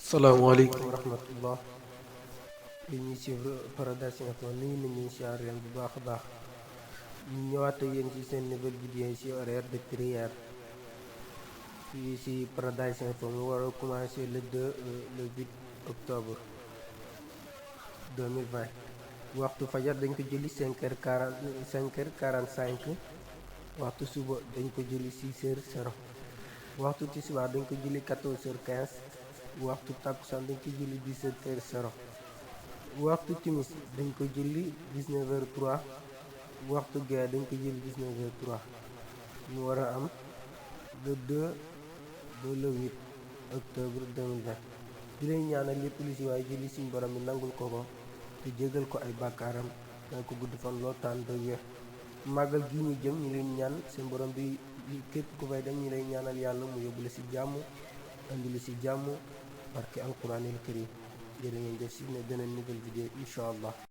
salaamaaleykum wa rahmatullah yéen ñi suivre Paradise Info nuyu nañu siyaar leen bu baax a baax ñu ñëwaat ak yéen ci seen nouvelle vidéo ci horaire de prière fii ci Paradise Info mu war a commencer le 8 octobre 2020 waxtu fajar dañ ko julli 5h40 5h45 waxtu suba dañ ko julli 6h00 waxtu tisbaar dañ ko julli 14h15 waxtu takkusaan dañ ko julli 17h00 waxtu timis dañ ko julli 19h03 waxtu gee dañ ko julli 19h03 ñu war a am le 2 ba le 8 octobre 2020 di leen ñaanal lépp lu ci waaye julli suñu borom bi nangul ko te jégal ko ay bàkkaaram danga ko gudd fan loo taan ba wér màggal gi ñu jëm ñu leen ñaan seen borom bi képp ku fay dem ñu lay ñaanal yàlla mu yóbbu la ci jàmm andi la ci jàmm barke alquranil karim jërë ngeen jëf si ne beneen nouvelle vidéo incha allah